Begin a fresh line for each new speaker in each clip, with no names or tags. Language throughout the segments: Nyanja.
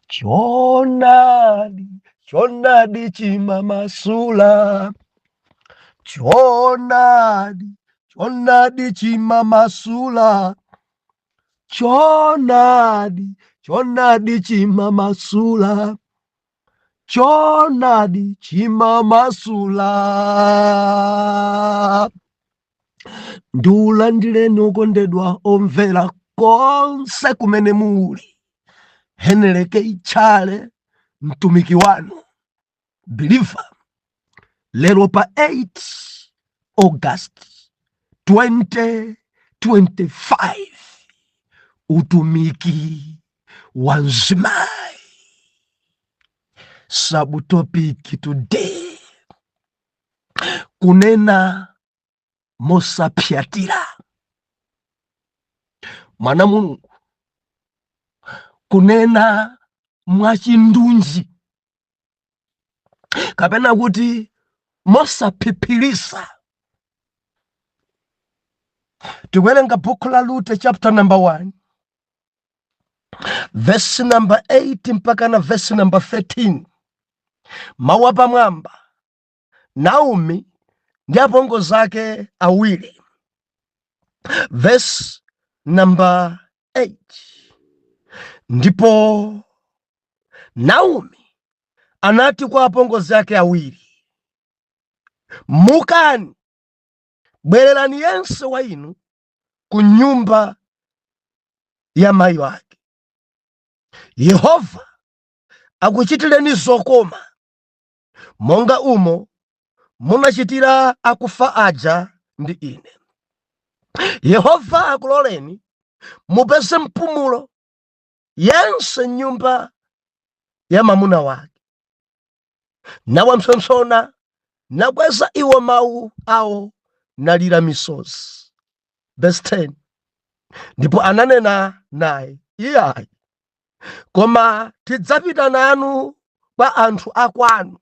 Choonadi, choonadi chimamasula. Choonadi, choonadi chimamasula. Choonadi, choonadi chimamasula. Choonadi chimamasula. Ndiulandireni okondedwa omvera konse kumene muli. Heneleke Itchale, mtumiki wanu believer, lero pa 8 August 2025, utumiki wa mzimayi, subtopic today, kunena mosapyatira. Mwana Mulungu, kunena mwachindunji kapena kuti mosaphiphirisa. Tikuwerenga buku la Rute chapter number 1 verse number 8 mpaka na verse number 13. Mawu apamwamba, Naomi ndi apongozi ake awiri. Verse number 8, ndipo Naomi anati kwa apongozi ake awiri, "Mukani, bwererani yense wa inu ku nyumba ya mayi ake. Yehova akuchitireni zokoma monga umo munachitira akufa aja ndi ine. Yehova akuloleni mupeze mpumulo yense nyumba ya mwamuna wake." Nawapsompsona, nakweza iwo mawu awo, nalira misozi. Verse 10, ndipo ananena naye, "Iyayi, koma tidzapita nanu kwa anthu akwanu."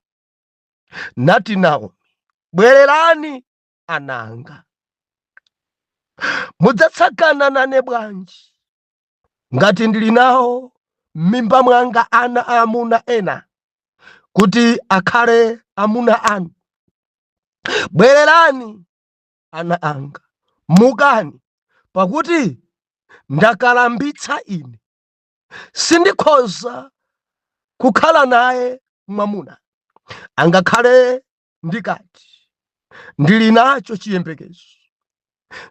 Nati Naomi, "Bwererani ananga, mudzatsagana nane bwanji ngati ndili nawo m'mimba mwanga ana aamuna ena kuti akhale amuna anu? Bwererani ana anga, mukani, pakuti ndakalambitsa ine, sindikhoza kukhala naye mwamuna. Angakhale ndikati, ndili nacho chiyembekezo,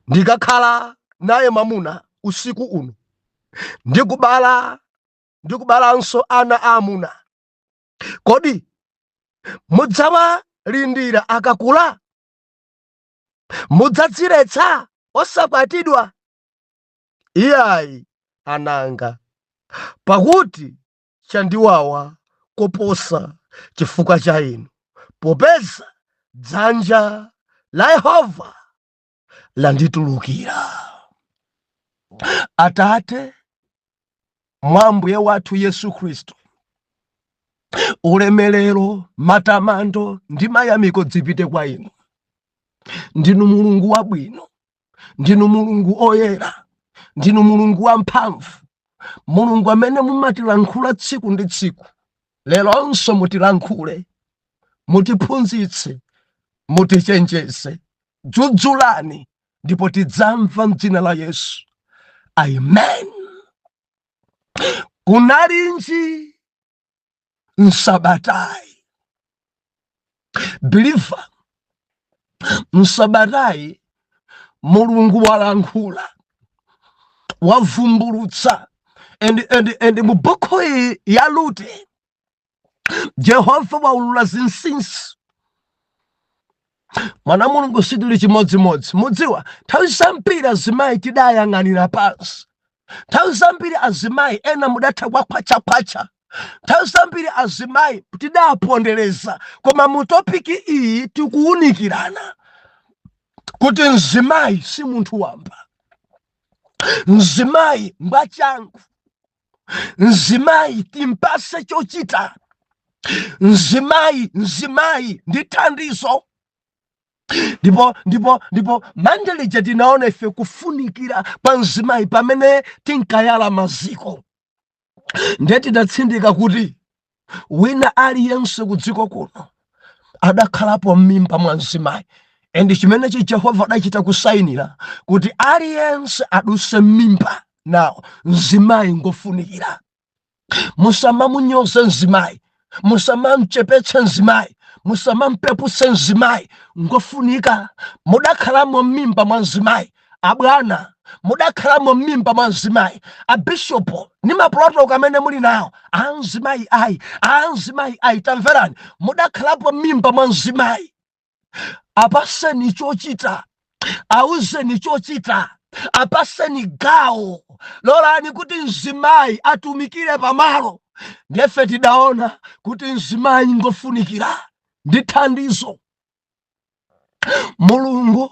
ndikakhala naye mwamuna usiku uno ndikubala, ndikubalanso ana aamuna, kodi mudzawalindira akakula? Mudzadziretsa osakwatidwa? Iyayi ananga, pakuti chandiwawa koposa chifukwa cha inu, popeza dzanja la Yehova landitulukira." Atate, mwa Ambuye wathu Yesu Khristu, ulemerero, matamando ndi mayamiko dzipite kwa inu. Ndinu Mulungu wabwino, ndinu Mulungu oyera, ndinu Mulungu wamphamvu, Mulungu amene mumatilankhula tsiku ndi tsiku. Leronso mutilankhule, mutiphunzitse, mutichenjeze, dzudzulani, ndipo tidzamva mdzina la Yesu, amen. Kunalinji msabatayi, believer? Msabatayi Mulungu walankhula, wavumbulutsa, and mu buku iyi ya Rute Jehova waulula zinsinsi. Mwana Mulungu, sitili chimodzimodzi. Mudziwa, nthawi zambiri azimayi tidayang'anira pansi. Nthawi zambiri azimayi ena mudatha kwakhwachakhwacha. Nthawi zambiri azimayi tidapondereza. Koma mu topic iyi tikuwunikirana kuti mzimayi si munthu wamba, mzimayi ngwachangu, mzimayi timpase chochita, mzimayi, mzimayi ndi thandizo. Ndipo Mande lija tinaona ife kufunikira kwa mzimayi pamene tinkayala maziko. Ndiye tidatsindika kuti wina aliyense ku dziko kuno adakhalapo m'mimba mwa mzimayi, and chimenechi Jehova adachita kusayinira kuti aliyense aduse m'mimba nawo. Mzimayi ngofunikira. Musamamunyoze mzimayi, musamamchepetse mzimayi, musamampepuse mzimayi, ngofunika. Mudakhalamo m'mimba mwa mzimayi. Abwana, mudakhalamo m'mimba mwa mzimayi. Abishopo ndi maprotocol amene muli nawo, amzimayi ayi, amzimayi ayi, tamverani, mudakhalapo m'mimba mwa mzimayi. Apaseni chochita, auzeni chochita, apaseni gawo, lolani kuti mzimayi atumikire pamalo. Ndefe tidaona kuti mzimayi ngofunikira ndi thandizo. Mulungu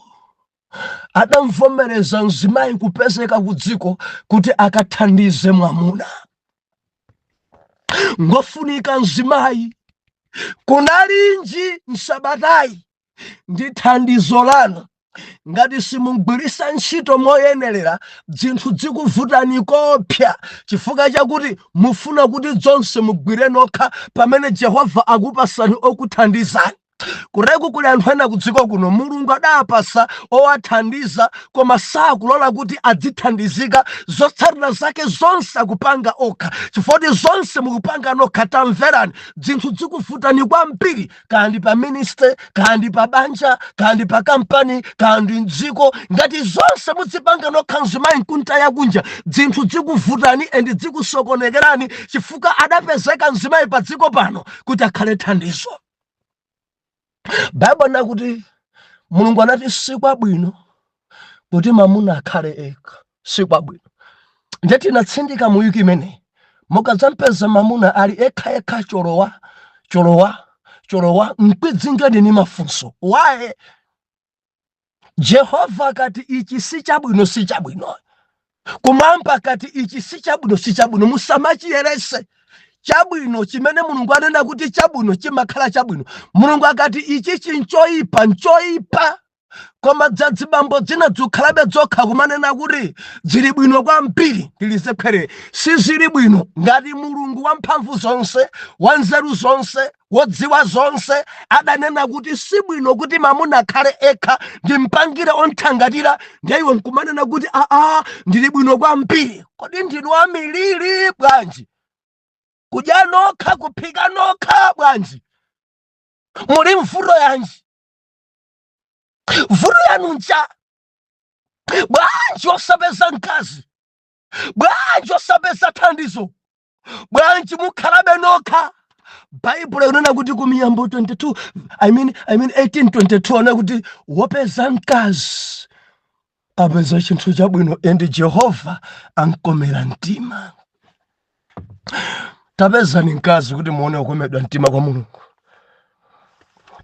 adamvomereza mzimayi kupezeka ku dziko kuti akathandize mwamuna. Ngofunika mzimayi. Kunalinji msabatayi ndi thandizo lanu. Ngati simugwirisa ntchito moyenerera, zinthu zikuvutani kopsa chifukwa chakuti mufuna kuti zonse mugwire nokha pamene Jehova akupasani okuthandizani. Kureku kuli anthu ena kudziko kuno Mulungu adapasa owathandiza, koma sakulola kuti adzithandizika. Zotsatira zake zonse akupanga okha. Chifukwa kuti zonse mukupanga nokha, tamverani, zinthu zikuvutani kwambiri, kandi pa ministry, kandi pa banja, kandi pa kampani, kandi mdziko. Ngati zonse muzipanga nokha, mzimayi nkuntaya kunja, zinthu zikuvutani and zikusokonekerani, chifukwa adapezeka mzimayi pa dziko pano kuti akhale thandizo. Baibulo nakuti Mulungu anati sikwabwino kuti mamuna akhale ekha, sikwabwino. Ndiye tinatsindika mu wiki imeneyi, mukadzampeza mamuna ali ekha ekha, cholowa cholowa cholowa, mkwidzingeni ni mafunso waye. Jehova akati ichi si chabwino, si chabwino. Kumwamba akati ichi si chabwino, si chabwino. Musamachiyerese. Chabwino chimene Mulungu anena kuti chabwino chimakhala chabwino. Mulungu akati ichi chinchoyipa, nchoyipa. Koma dzadzibambo dzina dzukhalabe dzokha kumanena kuti zili bwino kwambiri, ndilizekhwere, sizili bwino. Ngati Mulungu wamphamvu zonse, wanzeru zonse, wodziwa zonse adanena kuti si bwino kuti mamuna akhale ekha, ndimpangire onthangatira, ndiye iwe nkumanena kuti aa, ndili bwino kwambiri. Kodi ndinu amiliri bwanji? Kudya nokha, kuphika nokha, bwanji? Muli mvuto yanji? Vuto yanu ncha bwanji? Osapeza mkazi bwanji? Osapeza thandizo bwanji? Mukhalabe nokha. Baibulo inena kuti ku Miyambo 22, I mean 1822, anena kuti wopeza mkazi apeza chinthu chabwino and Jehova ankomera mtima. Tapezani mkazi kuti muone kukomedwa mtima kwa Mulungu.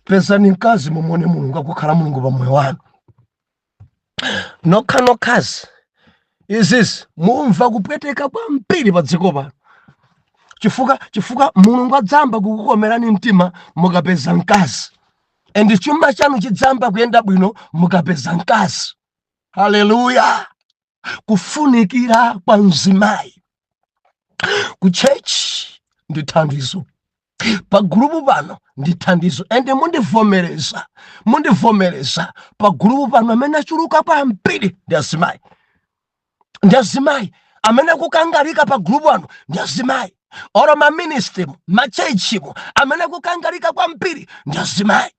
Pezani mkazi, mumuone Mulungu akukhala Mulungu pa moyo wanu. Nokha nokhazi izizi mumva kupweteka kwambiri pa dziko pano, chifukwa Mulungu adzamba kukukomerani mtima mukapeza mkazi, and chuma chanu chidzamba kuyenda bwino mukapeza mkazi. Haleluya! Kufunikira kwa mzimayi ku church ndi thandizo, pa gulupu pano ndi thandizo. Ende mundivomereza, pa gulupu pano amene achuluka kwambiri ndi azimayi, ndi azimayi. Amene kukangalika pa gulupu pano ndi azimayi. Oro ma ministry, ma churchimo, amene kukangalika kwambiri ndi azimayi.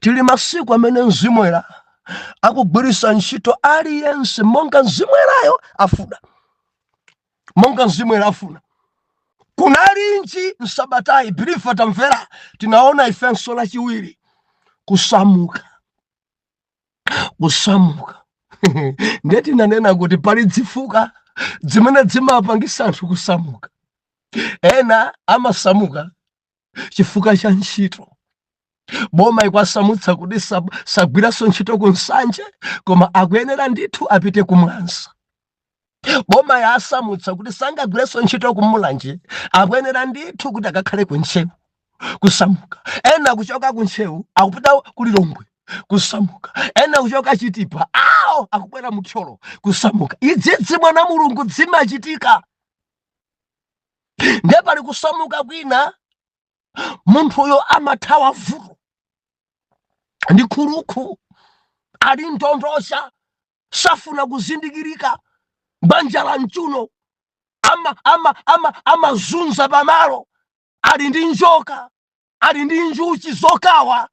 Tili masiku amene Mzimu Woyera akugwiritsa ntchito aliyense monga Mzimu Woyerayo afuna, monga Mzimu Woyera afuna. Kunalinji msabatayi, believer, tamvera, tinaona ifenso lachiwiri kusamuka. Kusamuka, ndiye tinanena kuti pali zifuka zimene zimapangisa anthu kusamuka. Ena amasamuka chifukwa cha ntchito. Boma ikwasamutsa kuti sagwiranso ntchito ku Nsanje, koma akuyenera ndithu apite ku Mwanza. Boma yasamutsa kuti sangagwirenso ntchito ku Mulanje, akuyenera ndithu kuti akakhale ku Ntcheu. Kusamuka. Ena kuchoka ku Ntcheu akupita ku Lilongwe, kusamuka. Ena kuchoka Chitipa awo akubwera mu Thyolo, kusamuka. Idzidzi, mwana Mulungu, zimachitika. Ndiye pali kusamuka kwina, munthuyo amathawa vuto ndi khulukhu, ali ndondosha, safuna kuzindikirika, banja la mchuno amazunza pamalo, ali ndi njoka, ali ndi njuchi zokawa,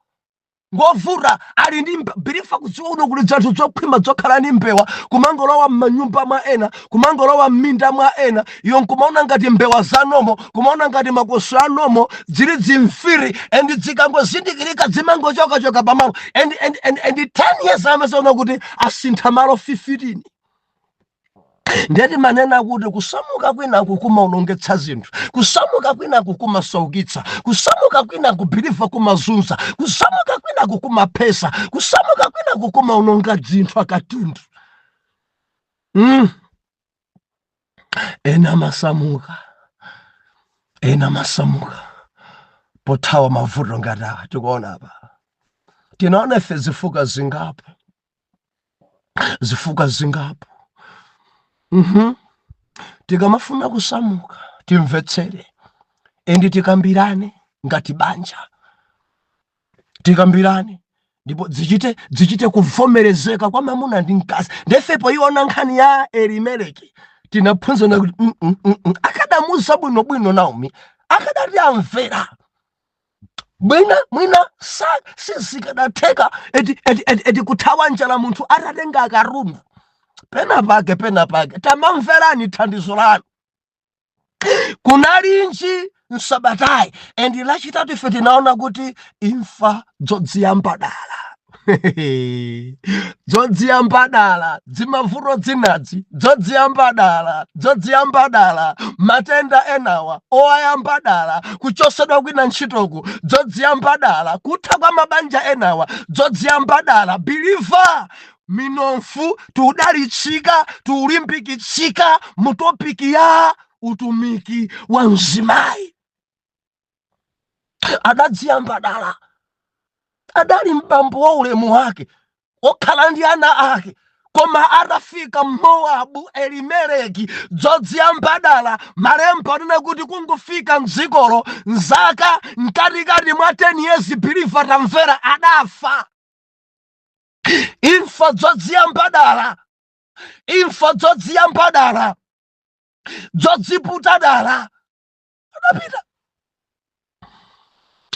ngovuta, ali ndi bilifa kudziwa kuno kuli dzanthu zokhwima zokhala ndi mbewa, kumangolowa m'manyumba mwa ena, kumangolowa m'minda mwa ena. Iyo nkumaona ngati mbewa zanomo, kumaona ngati makoso anomo, zili zimfiri, and zikangozindikirika zimangochokachoka pamalo, and 10 years amazaona kuti asintha malo 15. Ndeti manena kuti kusamuka kwinaku kumaonongetsa zinthu, kusamuka kwinaku kumasaukitsa, kusamuka kwinaku, believer, kumazunza, kusamuka kwinaku kumaphesa, kusamuka kwinaku kumaononga zinthu, akatundu. Ena masamuka, ena masamuka pothawa mavuto ngati awa tikuona apa. Tinaona ife zifuka zingapo, zifuka zingapo. Tikamafuna kusamuka, timvetsere and tikambirane ngati banja, tikambirane ndipo zichite kuvomerezeka kwa mamuna ndi mkazi. Ndefepo iona nkhani ya Elimeleki, tinaphunzana kuti akadamuza bwinobwino Naomi, akadati amvera bwina mwina sizikadatheka eti kuthawa njala munthu atatenga akatundu. Pena pake, pena pake tamamverani thandizo lanu. Kunalinji msabatayi and Lachitatu ife tinaona kuti imfa dzodziyamba dala, dzodziyamba dala, dzimavuto dzinadzi dzodziyamba dala, dzodziyamba dala, matenda enawa owayamba dala, kuchosedwa kwina ntchitoku dzodziyamba dala, kutha kwa mabanja enawa dzodziyamba dala. Believer, minofu tiudalitsika, tiulimbikitsika mu topic ya utumiki wa mzimayi. Adadziyamba dala, adali mbambo wa ulemu wake, okhala ndi ana ake, koma atafika Mowabu, Elimeleki, dzodziyamba dala. Malemba anena kuti kungofika mdzikolo, mzaka mkatikati mwa 10 years, believer tamvera, adafa. Imfa dzodziyamba dala, imfa dzodziyamba dala, dzodziputa dala, adapita,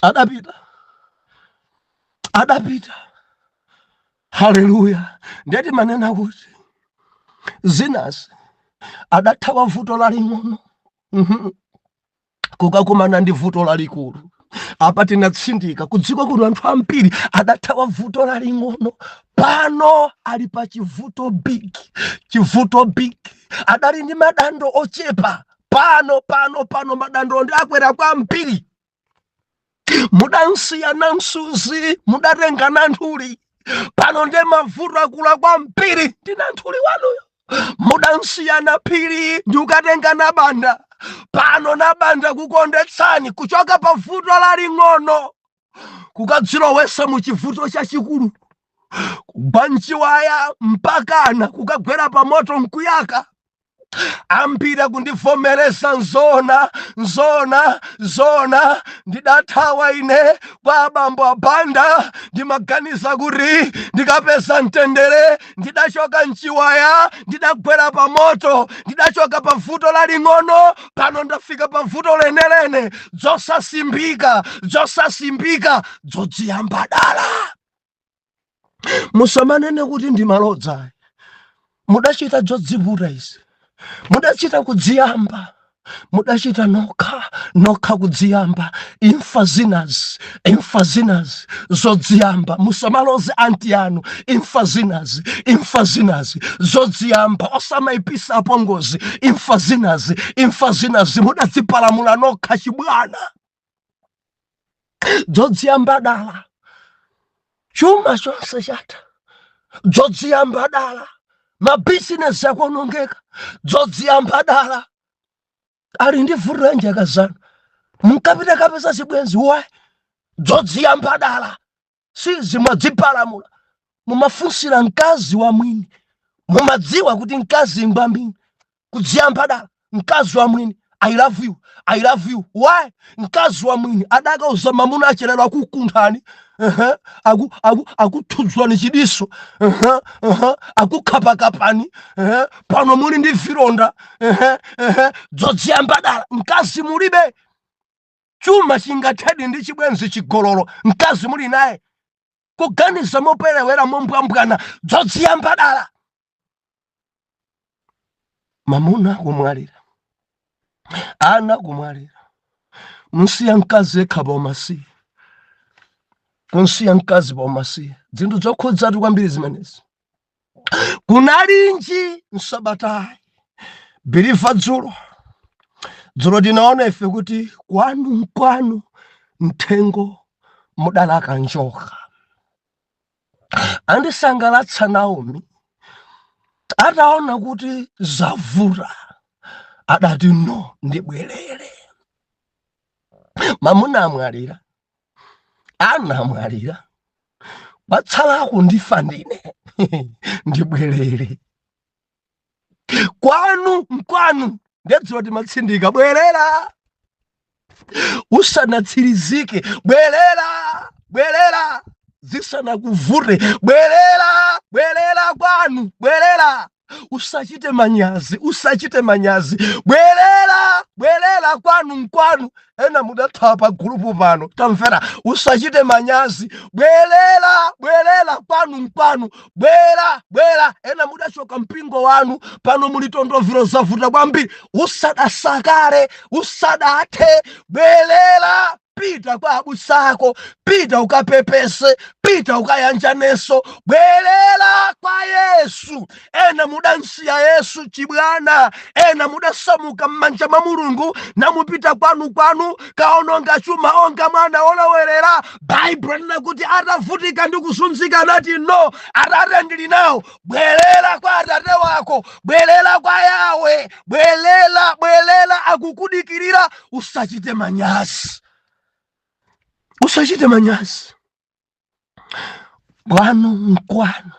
adapita, adapita. Haleluya! Ndeti manena kuti zinazi adathawa vuto laling'ono, kukakumana ndi vuto lalikulu. Apa tinatsindika kudziko kuno anthu ambiri adathawa vuto laling'ono, pano ali pa chivuto big, chivuto big. Adali ndi madando ochepa, pano pano pano madando ndi akwera kwambiri. Mudansiya namsuzi, mudatenga nanthuli, pano ndiye mavuto akula kwambiri ndi nanthuli wanuyo. Mudansiya na phiri ndi ukatenga nabanda, pano nabanda kukondetsani. Kuchoka pa vuto laling'ono kukadzilowesa mu chivuto chachikulu, kugwa mchiwaya mpakana kukagwera pa moto nkuyaka. Ambiri kundivomereza, nzona, nzona, zona. Ndidathawa ine kwa abambo abanda, ndimaganiza kuti ndikapeza mtendere. Ndidachoka mchiwaya, ndidagwera pa moto. Ndidachoka pa vuto laling'ono, pano ndafika pa vuto lenelene. Dzosasimbika, dzosasimbika, dzodziyamba dala. Musamanene kuti ndi malodza, mudachita dzodziputa izi, mudachita kudziyamba, mudachita nokha nokha kudziyamba. Imfa zinazi, imfa zinazi zodziyamba. Musamaloze anti anu. Imfa zinazi, imfa zinazi zodziyamba, osamayipisa apongozi. Imfa zinazi, imfa zinazi mudadzipalamula nokha chibwana, dzodziyamba dala. Chuma chonse chatha, dzodziyamba dala. Mabizinesi akuonongeka, dzodziyamba dala. Ali ndi vuto la njaka zanu, munkapita kapeza zibwenzi wa dzodziyamba dala. Sizi mwadzipalamula. Mumafunsira mkazi wa mwini, mumadziwa kuti mkazi ngwambini. Kudziyamba dala, mkazi wa mwini. I love you, I love you. Why? Mkazi wa mwini adakauza mamuna achelero akukunthani, akuthudzwani chidiso, akukhapakapani, pano muli ndi vilonda, dzodziyamba dala. Mkazi mulibe chuma chingathedi ndi chibwenzi chigololo, mkazi muli naye kuganiza moperewera, mombwambwana, dzodziyamba dala. Mamuna kumwalira, ana kumwalira, msiya mkazi yekha pa umasiye, kunsiya mkazi pa umasiye. Zinthu zokhudzatu kwambiri zimenezi. Kunalinji msabatayi, believer? Dzulo dzulo tinaona ife kuti kwanu nkwanu, mthengo mudalaka njoka. Andisangalatsa Naomi ataona kuti zavuta, adati, "No, ndibwerere. Mamuna amwalira, ana amwalira, kwatsalako ndifa ndine, ndibwerere kwanu nkwanu." Ndedzulo timatsindika, bwerera usanatsirizike, bwerera, bwerera zisanakuvute, bwerera, bwerera kwanu, bwerera, usachite manyazi, usachite manyazi, bwerera, bwerera kwanu nkwanu. Ena mudathawa pa gulupu pano, tamvera, usachite manyazi, bwerera, bwerera kwanu nkwanu, bwera, bwera. Ena mudachoka mpingo wanu, pano muli tondovero, zavuta kwambiri, usadasakale, usadathe, bwerera. Pita kwa abusako, pita ukapepese, pita ukayanjaneso, bwerera kwa Yesu. Ena mudansiya Yesu chibwana, ena mudasamuka m'manja mwa Mulungu namupita kwanu kwanu, kaononga chuma onga mwana olowerera. Baibulo lina kuti atavutika ndi kuzunzika anati, "No, atate ndili nawo." Bwerera kwa atate wako, bwerera kwa Yawe, bwerera, bwerera, akukudikirira. Usachite manyazi, usachite manyazi. Kwanu nkwanu,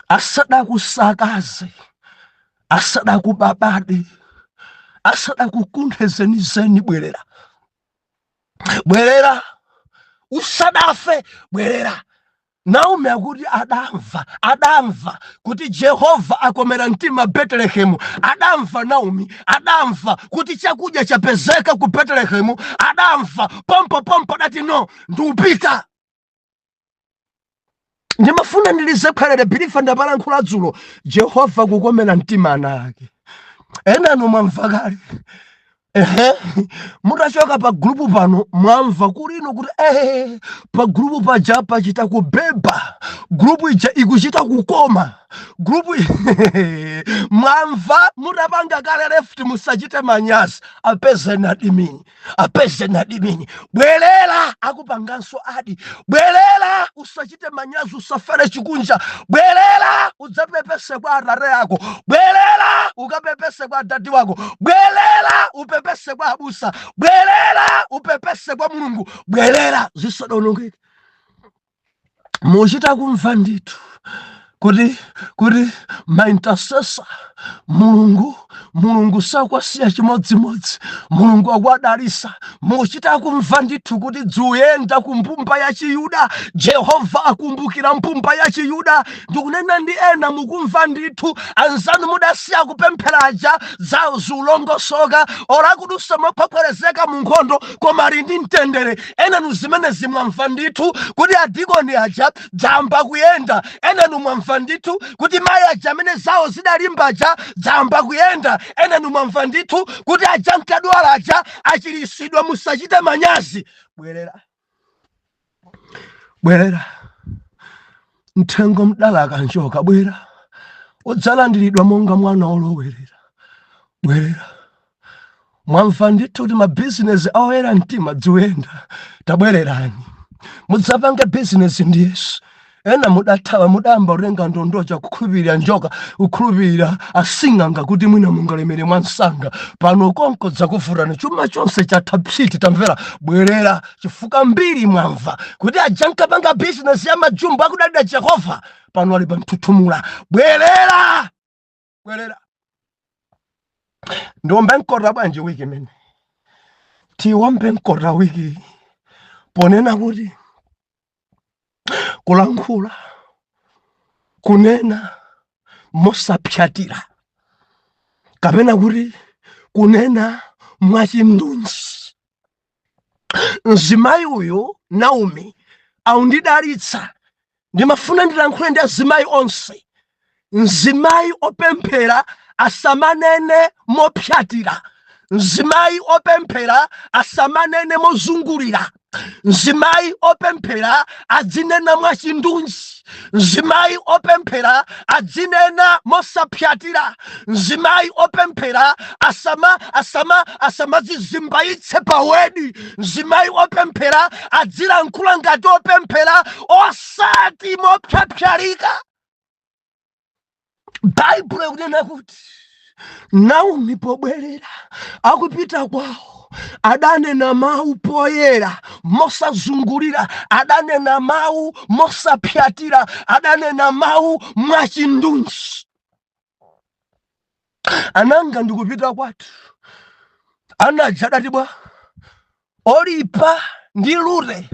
asadakusakaze, asadakubabade, asadakukunthe zenizeni, bwerera, bwerera usadafe, bwerera. Naomi akuti adamva, adamva kuti Jehova akomera mtima Betelehemu. Adamva Naomi, adamva kuti chakudya chapezeka ku Betelehemu. Adamva pompo pompo, adati, "No, ndiupita." Ndimafuna ndilize khwerere, believer. Ndapalankhula dzulo, Jehova kukomera mtima ana ake. Enanu mwamva kale, ehe, mutachoka pa gulupu pano mwamva kulino kuti pa gulupu paja pachita kubeba, gulupu ija ikuchita kukoma, gulupu mwamva mutapanga kale left. Musachite manyazi, apeze admin, apeze admin. Bwerera, akupanganso add. Bwerera, usachite manyazi, usafere chikunja. Bwerera udzapepese kwa atate ako, bwerera ukapepese kwa adadi wako, bwerera upepese kwa abusa, bwerera upepese kwa Mulungu, bwerera zisadonongeke. Muchita kumva ndithu kuti maintercessor, Mulungu, Mulungu sakwasiya chimodzimodzi, Mulungu akuadalisa. Muchita kumva ndithu kuti dzuyenda ku mbumba ya Chiyuda, Jehova akumbukira mbumba ya Chiyuda. Ndikunena ndi ena mukumva ndithu, anzanu mudasiya kupempheraja za zulongosoka, orakudusa mophwepwerezeka mu nkhondo, koma ali ndi mtendere. Enanu zimene zimwamva ndithu kuti adikoni aja dzamba kuyenda. Enanu mwamva ndithu kuti mayi aja amene zawo zidalimbaja dzamba kuyenda. Enanu mwamva ndithu kuti aja nkadwala aja achirisidwa. Musachite manyazi, bwerera, bwerera. Mthengo mdalaka njoka, bwera, udzalandiridwa monga mwana olowerera, bwerera. Mwamva ndithu kuti mabizinesi aoyera mtima dziuyenda, tabwererani mudzapanga bizinesi ndi Yesu. Ena mudathawa, mudamba kutenga ndondocha, kukhulupirira njoka, kukhulupirira asing'anga kuti mwina mungalemere mwansanga. Pano konko dzakuvutani, chuma chonse chatha psiti. Tamvera, bwerera, chifukwa mbiri mwamva kuti aja nkapanga bizinesi ya majumbo akudalira Jehova, pano ali pamthuthumula. Bwerera, bwerera. Ndiombe mkota bwanji wiki imene? Tiombe mkota wiki ponena kuti kulankhula, kunena mosapyatira, kapena kuti kunena mwachindunji. Mzimayi uyu Naomi aundidalitsa. Ndimafuna ndilankhule ndi azimayi onse. Mzimayi opemphera asamanene mopyatira. Mzimayi opemphera asamanene mozungulira. Mzimayi opemphera adzinena mwachindunji. Mzimayi opemphera adzinena mosapyatira. Mzimayi opemphera asamadzizimbayitse pawedi. Mzimayi opemphera adzilankhula ngati opemphera, osati mopyapyalika. Baibulo ikunena kuti Naomi pobwerera akupita kwawo adanena mawu poyera, mosazungulira, adanena mawu mosapyatira, adanena mawu mwachindunji. Ananga, ndikupita kwathu. Anaja adati bwa? Olipa ndi Rute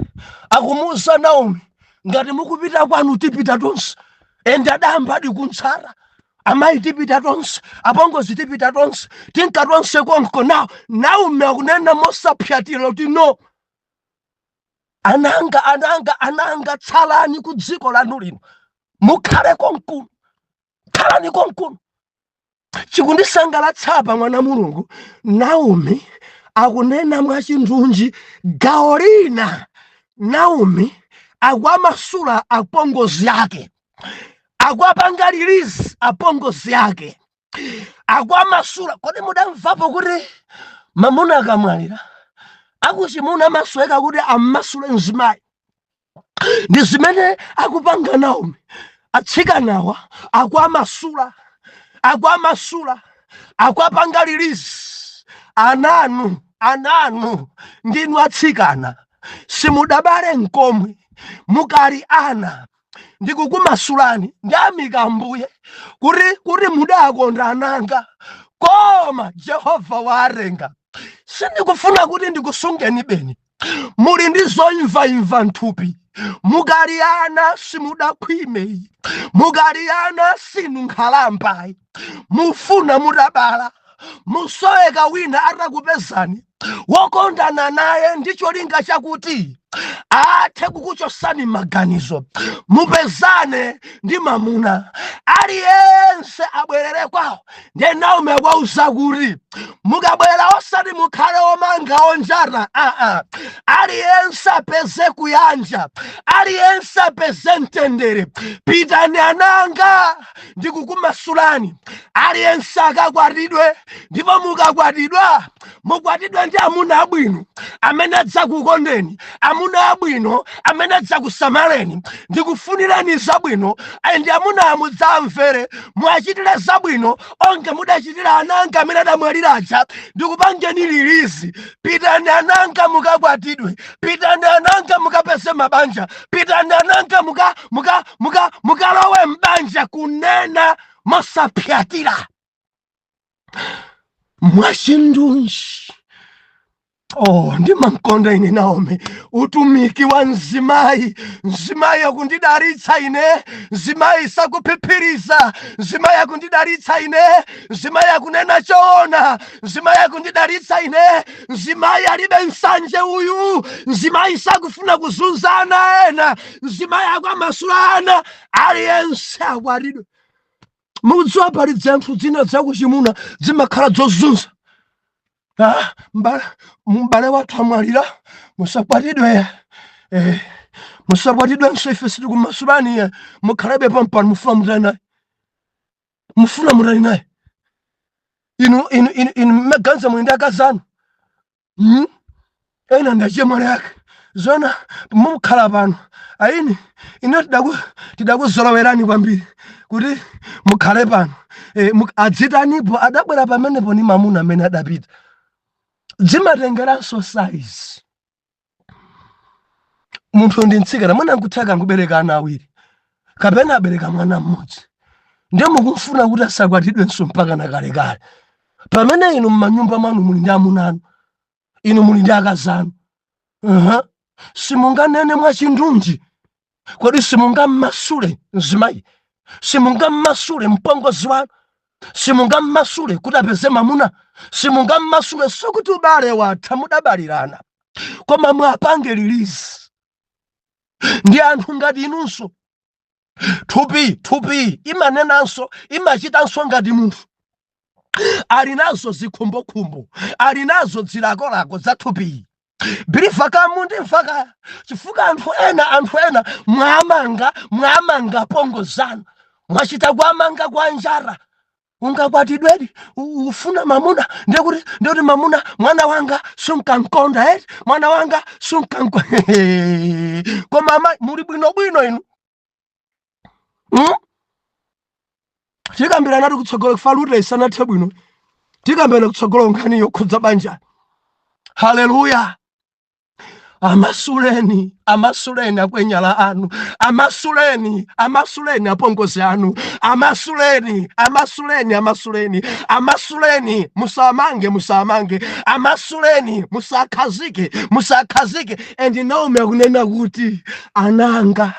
akumuuza Naomi, ngati mukupita kwanu tipita tonse. Ende adayamba adi kuntsata, amayi tipita tonse, apongozi tipita tonse, tinka tonse konko. Nawo Naomi akunena mosapyatira kuti no, ananga, ananga, ananga, tsalani ku dziko lanu lino, mukhale konkuno, khalani konkuno. Chikundisangalatsa pa mwana Mulungu, Naomi akunena mwachindunji. Gawo lina Naomi akuamasula apongozi ake, akuapanga release apongozi ake, akuamasula. Kodi mudamvapo kuti mamuna akamwalira akuchimuna amasweka kuti ammasule mzimayi? Ndi zimene akupanga Naomi. Atsikanawa akuamasula, akuamasula, akuapanga release. Ananu, ananu, ndinu atsikana, simudabale nkomwe, mukali ana. Ndikukumasulani. Ndiyamika Ambuye kuti mudakonda ananga, koma Jehova warenga. Sindikufuna kuti ndikusungeni beni, muli ndi zoimvaimva nthupi, mukali ana, simudakhwime, mukali ana, sinu nkhalambayi. Mufuna mutabala, musoweka wina atakupezani wokondana naye ndi cholinga chakuti athe kukuchosani maganizo, mupezane ndi mamuna. Aliyense abwerere kwawo. Ndiye Naomi akuwauza kuti mukabwera osati mukhale omanga onjata, aa, aliyense apeze kuyanja, aliyense apeze mtendere. Pitani ananga, ndikukumasulani. Aliyense akakwatidwe, ndipo mukakwatidwa mukwatidwe ndi amuna abwino amene adzakukondeni, amuna abwino amene adzakusamaleni. Ndikufunirani zabwino, ndi amuna amudzamvere, mwachitire zabwino onge mudachitira ananga amene adamwalira aja. Ndikupangeni release. Pitani ananga, mukakwatidwe. Pitani ananga, mukapeze mabanja. Pitani ananga, mukalowe mbanja. Kunena mosapyatira, mwachindunji. Oh, ndimamkonda ine Naomi, utumiki wa mzimayi. Mzimayi akundidalitsa ine. Mzimayi sakuphiphiriza. Mzimayi akundidalitsa ine. Mzimayi akunena choona. Mzimayi akundidalitsa ine. Mzimayi alibe nsanje uyu. Mzimayi sakufuna kuzunza ana ena. Mzimayi akuamasula ana, aliyense akwatidwe. Mukudziwa pali zinthu zina zakuchimuna zimakhala zozunza. Ah, m'bale wathu amwalira, musakwatidwe, musakwatidwenso, ife sitikumasulani, mukhalebe pampano. Mufuna mutani naye? Mufuna mutani naye? Inu mmeganza muli ndi akazanu, Ena ndachemwali ake zona mukhala pano ayini. Ine tidakuzolowerani kwambiri kuti mukhale pano. Adzitanipo adabwera pamenepo ni mamuna amene adapita. Zimatengeranso size. Munthu ndi mtsikana, mwina nkutheka nkubereka ana awiri kapena abereka mwana mmodzi, ndiye mukumfuna kuti asakwatidwenso mpaka na kalekale. Pamene inu m'manyumba mwanu muli ndi amuna anu, inu muli ndi akazi anu, Simunganene mwachindunji. Kodi simungammasule mzimayi? Simungammasule mpongozi wanu? Simungammasule kuti apeze mamuna? Simungammasule? Sikuti ubale watha, mudabalirana, koma mwapange release. Ndi anthu ngati inunso. Thupi imanenanso, imachitanso ngati munthu. Ali nazo zikhumbokhumbo, ali nazo zilakolako za thupi. Believer, kamundimva kaya? Chifukwa anthu ena mwamanga pongo zanu, mwachita kuamanga kwa njara. Ungakwatidwedi, ufuna mamuna, ndekuti mamuna, mwana wanga sunkankonda eti, mwana wanga sunkanko. Koma amayi muli bwinobwino inu, Tikambira nati kutsogolo kufa lute isanathe bwino, tikambira kutsogolo nkhani yokhudza banja. Haleluya! Amasuleni, amasuleni akwenyala anu, amasuleni, amasuleni apongozi anu, amasuleni, amasuleni, amasuleni, amasuleni. Musamange, musamange, amasuleni, musakhazike, musakhazike. And Naomi akunena kuti, "Ananga,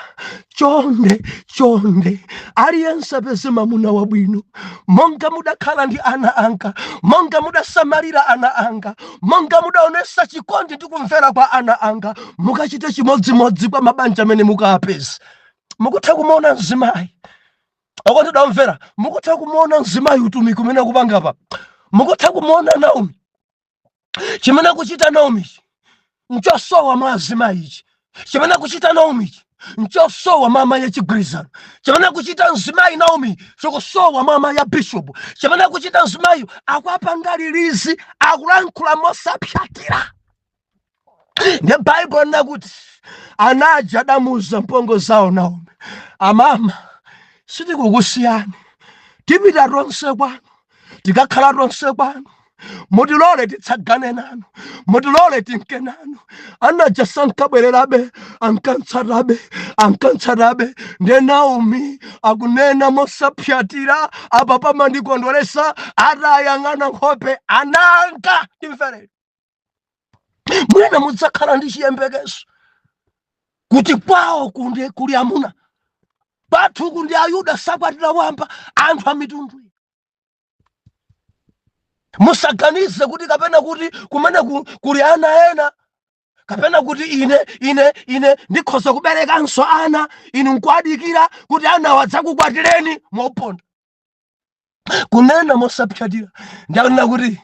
chonde, chonde, aliyense apeze mamuna wabwino, monga mudakhala ndi ana anga, monga mudasamalira ana anga, monga mudaonesa chikondi ndi kumvera kwa ana anga, mukachite chimodzimodzi kwa mabanja amene mukapeza." Mukutha kumuona mzimayi, okondedwa omvera? Mukutha kumuona mzimayi, utumiki umene akupanga pa? Mukutha kumuona Naomi, chimene akuchita Naomi nchosowa mwa azimayi ichi? Chimene akuchita Naomi nchosowa mwa amayi achigwirizano. Chimene akuchita mzimayi Naomi chikusowa mwa amayi a bishop. Chimene akuchita mzimayi, akuapanga release, akulankhula mosapyatira. Ndi Baibulo linakuti anaja adamuuza mpongo zawo Naomi, "Amama, sitikukusiyani, tipita tonse kwanu, tikakhala tonse kwanu, mutilole titsagane nanu, mutilole tinke nanu." Anaja sankabwererabe, ankantsatabe, ankantsatabe. Ndiye Naomi akunena mosapyatira apa, pamandikondweresa atayang'ana nkhope ananga. Timvereni, mwina mudzakhala ndi chiyembekezo kuti kwawo kundi kuli amuna, kwathu kundi Ayuda sakwatira wamba, anthu a mitundu. Musaganize kuti kapena kuti kumene kuli ana ena, kapena kuti ine ndikhoza kuberekanso ana, inu nkuadikira kuti ana adzakukwatireni moponda. Kunena mosapyatira, ndakunena kuti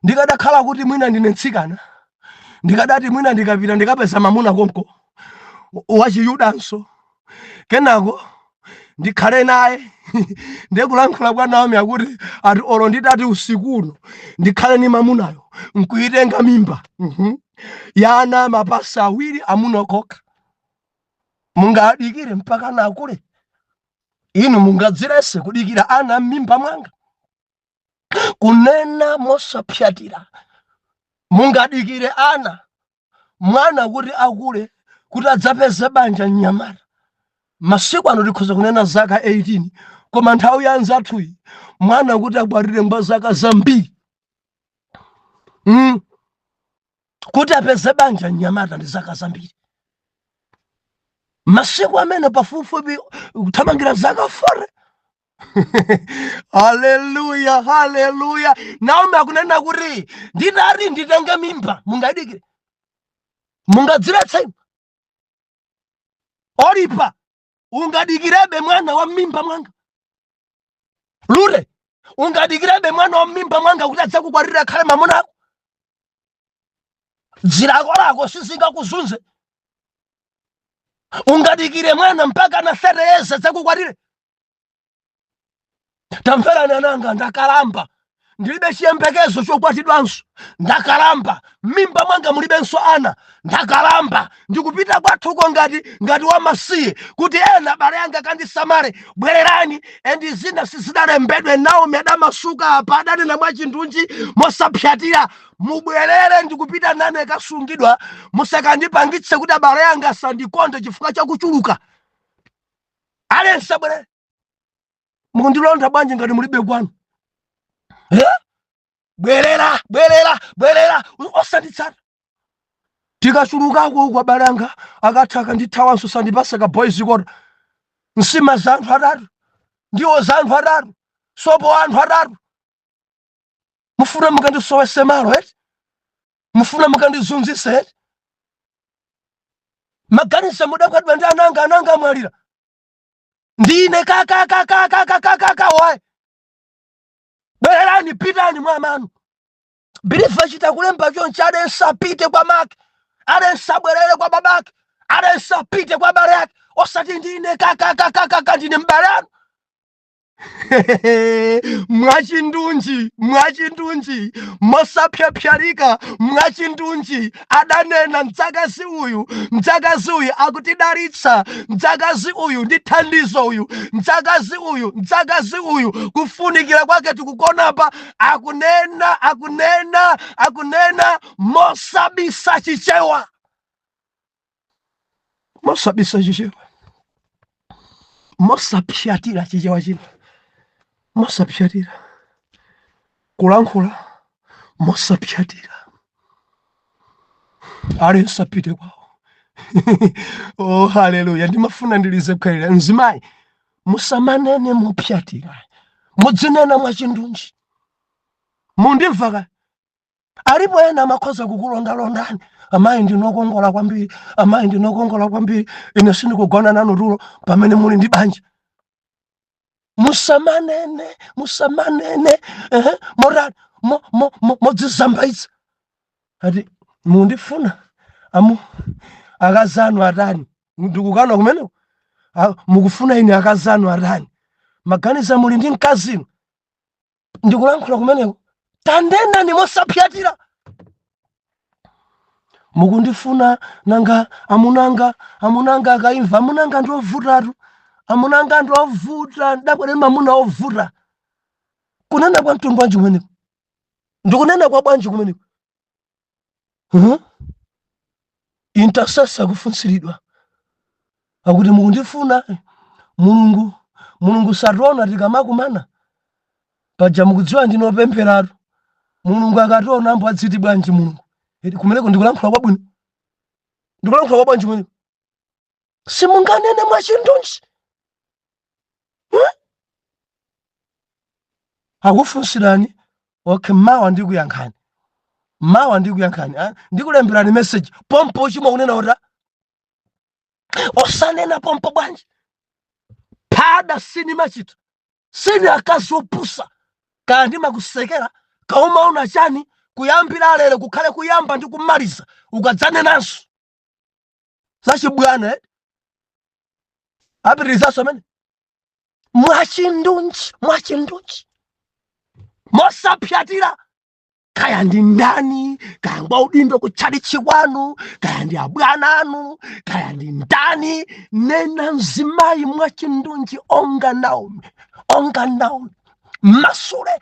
ndikadakhala kuti mwina ndine mtsikana, ndikadati mwina ndikapita ndikapeza mamuna konko wachiyudanso, kenako ndikhale naye. Ndiye kulankhula kwa Naomi akuti ati, "Olo nditati usikuno ndikhale ni mamunayo nkuitenga mimba ya ana mapasa awiri amuna okha, mungadikire mpaka nakule? Inu mungadzilese kudikira ana m'mimba mwanga?" Kunena mosapyatira, mungadikire ana, mwana kuti akule kuti adzapeze banja? Mnyamata masiku ano tikhoza kunena zaka 18, koma nthawi ya anzathuyi mwana kuti akwatire ngwa zaka zambiri. Kuti apeze banja mnyamata ndi zaka zambiri masiku amene, pafupifupi kuthamangira zaka 40. Haleluya, haleluya! Naomi akunena kuti, "Nditati nditenge mimba, mungadikire? Mungadziletse? Olipa, ungadikirebe mwana wa mimba mwanga? Lure, ungadikirebe mwana wa mimba mwanga kuti adzakukwatira, akhale mamuna ako? Dzilako lako sizingakuzunze? Ungadikire mwana mpaka na 30 years adzakukwatire? Tamverani ananga, ndakalamba, ndilibe chiyembekezo chokwatidwanso, ndakalamba, mimba mwanga mulibenso ana, ndakalamba, ndikupita kwathuko ngati wamasiye kuti ena abale anga kandisamale. Bwererani." And zina sizidalembedwe. Naomi adamasuka apa, adanena mwachindunji, mosapyatira, "Mubwerere, ndikupita nane kasungidwa. Musakandipangitse kuti abale anga asandikonde chifukwa chakuchuluka. Aliyense abwerere. Mukundilonda bwanji ngati mulibe kwanu, eh? Bwerera, bwerera, bwerera, osanditsata. Tikachulukako uku, abale anga akatha akandithawanso, sandipasa ka boys quarter. Nsima za anthu atatu, ndiwo za anthu atatu, sopo wa anthu atatu. Mufuna mukandisowese malo eti? Mufuna mukandizunzise eti? Maganizo mudakwatiwa ndi ananga, ananga amwalira, ndine kakakakakakakaka wayi. Bwererani, pitani mwa amanu. Believer, chita kulemba chonchi: aliyense apite kwa make, aliyense abwerere kwa babake, aliyense apite kwa abale ake. Osati ndine kakakakakaka, ndine mbale anu. Mwachindunji, mwachindunji, mosapyapyalika, mwachindunji adanena mdzakazi uyu. Mdzakazi uyu akutidalitsa, mdzakazi uyu ndi thandizo uyu, mdzakazi uyu, mdzakazi uyu kufunikira kwake tikukonapa. Akunena, akunena, akunena mosabisa Chichewa, mosabisa Chichewa, mosapyatira Chichewa chino, mosapyatira kulankhula, mosapyatira. Aliyense apite kwawo. Oh, haleluya! Ndimafuna ndilize khalira. Mzimayi, musamanene mopyatira, mudzinena mwachindunji. Mundimva ka? Alipo ena amakhoza kukulondalondani: "Amayi, ndinokongola kwambiri, amayi, ndinokongola kwambiri, ine sindikugona nanu tulo," pamene muli ndi banja. Musamanene, musamanene motani, modzizambaitsa ati mundifuna amu akazanu atani? Ndikukana kumeneko. Ah, mukufuna ine akazanu atani? Maganiza muli ndi mkazinu. Ndikulankhula kumeneko. Tanenani mosapyatira. Mukundifuna nanga amunanga, amunanga akaimva? Amunanga ndiovutatu, amunanga ndiovuta, ndakwere mamuna ovuta. Kunena kwa mtundu wanji kumeneko? Ndikunena kwa bwanji kumeneko? Intercessor kufunsiridwa akuti mukundifuna Mulungu, Mulungu sationa tikamakumana paja. Mukudziwa ndinopempheratu. Mulungu akationa ambo adziti bwanji Mulungu? Eti kumeneko ndikulankhula kwabwino? Ndikulankhula kwa bwanji kumeneko? Simunganene mwachindunji? Hmm? Akufunsirani, okay, mawa ndikuyankhani, mawa ndikuyankhani, ah, ndikulemberani message. Pompo chimwe kunena kuti osanena pompo bwanji? Phada sinimachita, sini akazi opusa. Kaya ndimakusekera, kaumaona chani? Kuyambira lero kukhale kuyamba ndi kumaliza ukadzanenanso zachibwana, eh? Apitirizaso amene mwachindunji, mwachindunji, mosapyatira. Kaya ndi ndani, kaya ngwa udindo kutchalichi kwanu, kaya ndi abwana anu, kaya ndi ndani, nena mzimayi mwachindunji onga Naomi, onga Naomi. Masule,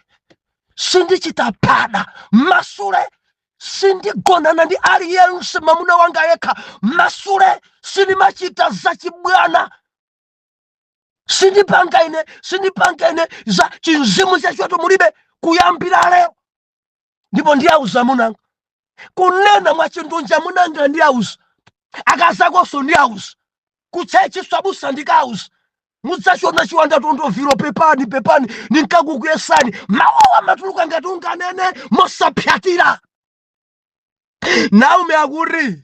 sindichita phada. Masule, sindigonana ndi aliyense, mamuna wanga yekha. Masule, sindimachita zachibwana, sindipanga ine, sindipanga ine za chinzimu chachoto mulibe kuyambira lero. Ndipo ndiyauza munanga. Kunena mwachindunji, munanga ndiyauza, akazakonso ndiyauza, kutchechi swabusa ndikauza. Mudzachona chiwanda tondoviro. Pepani, pepani, ndinkakukuyesani. Mawawa matuluka ngati unganene mosapyatira. Naomi akuti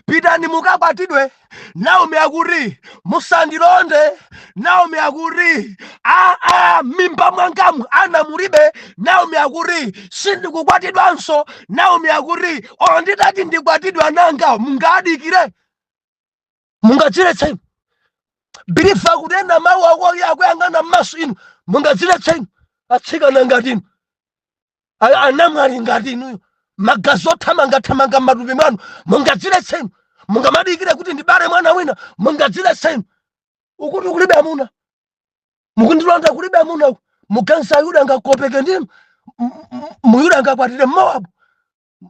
pitani mukakwatidwe. Naomi akuti musandilonde. Naomi akuti aa, mimba mwangamu ana mulibe. Naomi akuti sindikukwatidwanso. Naomi akuti olo nditati ndikwatidwa, nanga mungadikire? Mungadziletse inu? Believer kunena mawu ako akuyang'ana m'maso inu, mungadziletse inu? Atsikana ngati inu, anamwali ngati inuyo, magazi othamangathamanga m'matupi mwanu, mungadziletse inu? Mungamadikire kuti ndibale mwana wina? Mungadziletse inu? Ukuti kulibe amuna, mukundilonda, kulibe amuna uku. Muganza Ayuda angakopeke ndinu? Muyuda angakwatire Mowabu?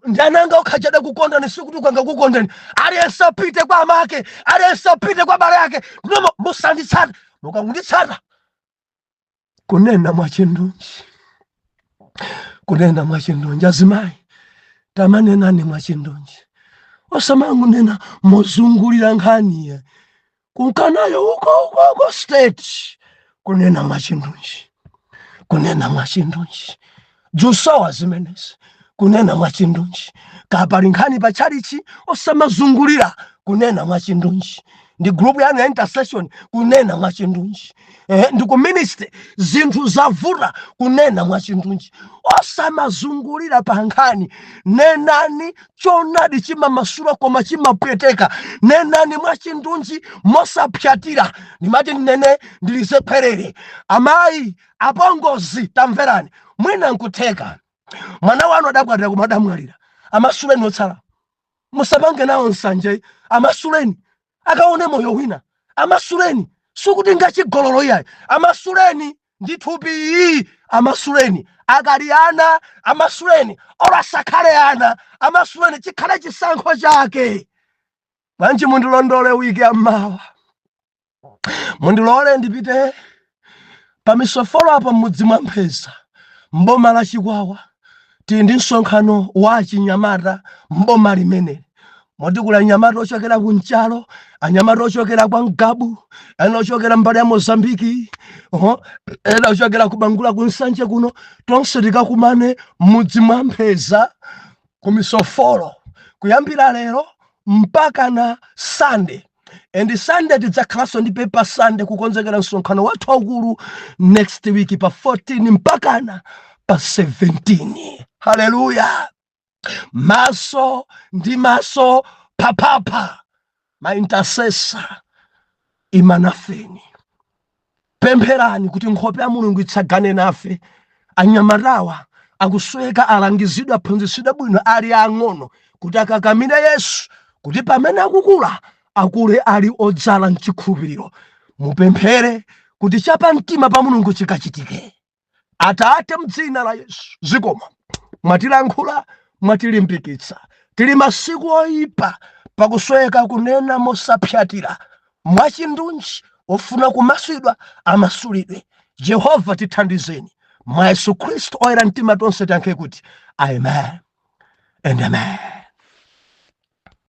Ndi ananga okhachada kukondani, sikuti ukangakukondani. Aliyense apite kwa amake, aliyense apite kwa abale ake. Nomo, musanditsata, mukangunditsata. Kunena mwachindunji. Kunena mwachindunji, azimayi, tamanenani mwachindunji, osamangunena mozungulira nkhaniye kunkanayo uko uko uko state. Kunena mwachindunji, kunena mwachindunji, dzusowa zimenezi. Kunena mwachindunji, kapali nkhani pa tchalichi, osamazungulira. Kunena mwachindunji, ndi group yanu ya intercession, kunena mwachindunji. Ndi ku ministry, zinthu zavuta, kunena mwachindunji, osamazungulira pa nkhani. Nenani choonadi, chimamasula koma chimapweteka. Nenani mwachindunji, mosapyatira. Ndimati ndinene, ndilize khwerere. Amayi, apongozi, tamverani. Mwina nkutheka mwana wanu adakwatira koma adamwalira. Amasuleni otsala, musapange nawo nsanje. Amasuleni akaone moyo wina. Amasuleni, sikuti ngachigololo iyayi. Amasuleni ndi thupi iyi. Amasuleni akali ana, amasuleni olo asakhale ana, amasuleni, chikhale chisankho chake. Bwanji mundilondole wiki yammawa, mundilole ndipite pamisofolo apo m'mudzi mwa Mpheza, mboma la Chikwawa. Tili ndi msonkhano wa achinyamata mboma limeneli, moti kuli anyamata ochokera ku Nchalo, anyamata ochokera kwa Mgabu, ena ochokera mbali ya Mozambiki, ena ochokera ku Bangula, ku Nsanje kuno. Tonse tikakumane m'mudzi mwa Mpheza ku misofolo kuyambira lero mpaka na Sunday. And Sunday tidzakhalanso ndi Paper Sunday, kukonzekera msonkhano wathu waukulu next week pa 14 mpakana pa 17. Haleluya! Maso ndi maso, papapa. Ma intercessor, imanafeni, pempherani kuti nkhope ya Mulungu itsagane nafe. Anyamatawa akusweka, alangizidwe, aphunzitsidwe bwino ali ang'ono, kuti akakamire Yesu, kuti pamene akukula akule ali odzala mchikhulupiriro. Mupemphere kuti chapamtima pa Mulungu chikachitike. Atate, mdzina la Yesu, zikomo mwatilankhula, mwatilimbikitsa. Tili masiku oyipa, pakusweka kunena mosapyatira, mwachindunji. Ofuna kumasulidwa amasulidwe. Jehova, tithandizeni mwa Yesu Khristu. Oyera mtima tonse tiyankhe kuti amen and amen.